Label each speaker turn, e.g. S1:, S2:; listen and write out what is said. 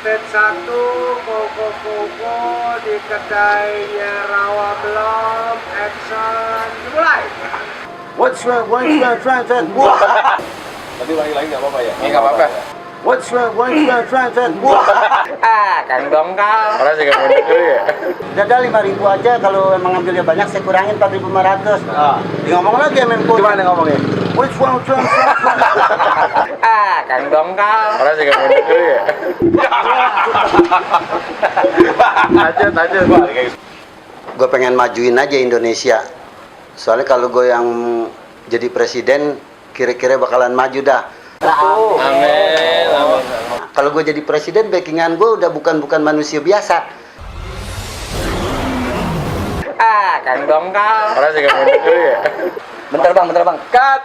S1: Set 1 koko-koko di kedainya rawa belum. Action dimulai.
S2: What's wrong?
S3: Tapi lagi nggak apa-apa ya?
S4: Nggak apa-apa.
S2: What's wrong?
S4: Kang Dongkal. Orang juga mau dulu ya.
S2: Dada 5.000 aja, kalau emang ambilnya banyak saya kurangin 4.500. Ngomong lagi ya Menko.
S3: Gimana ngomongnya?
S2: What's wrong?
S4: Kang Dongkal. Orang juga mau dulu ya. Lanjut.
S2: Gue pengen majuin aja Indonesia. Soalnya kalau gue yang jadi presiden, kira-kira bakalan maju dah.
S4: Amin.
S2: Kalau gue jadi presiden, backingan gue udah bukan manusia biasa.
S4: Kang Dongkal. Orang juga mau dulu ya.
S2: Bentar bang.
S3: Cut.